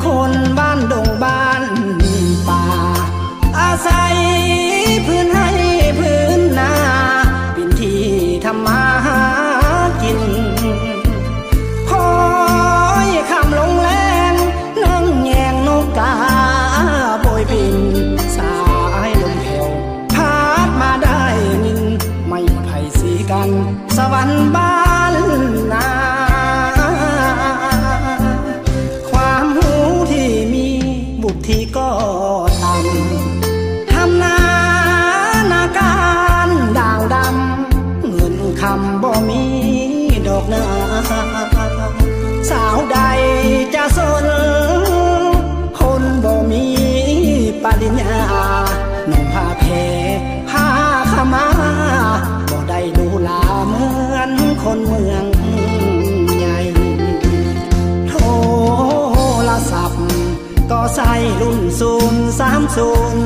ຄົນບ້ານດົງບ້ານປ່າ ອາໄສພື້ນໄຮ່ພື້ນນາ ເປັນທີ່ທຳມາຫາກິນ ຄອຍຄ່ຳລົງແລງ ນັ່ງແຍງນົກກາໂບຍບິນ ສາຍລົມແຜ່ວ ພັດມາໄດ້ຍິນ ໄມ້ໄຜ່ສີກັນ ສະຫວັນບ້ານນາ ຄວາມຮູ້ທີ່ມີ ວຸດທິກໍຕ່ຳ ທຳນານາການດ່າງດຳ ເງິນຄຳບໍ່ມີດອກນາ ສາວໃດຈະສົນ ຄົນບໍ່ມີປະລິນຍາ ໜຸ່ງຜ້າແພ ຜ້າຂາວມ້າ ບໍ່ໄດ້ຫຼູຫຼາເໝືອນຄົນເມືອງໃຫຍ່ ໂທລະສັບກໍໃຊ້ລຸ້ນສູນສາມສູນ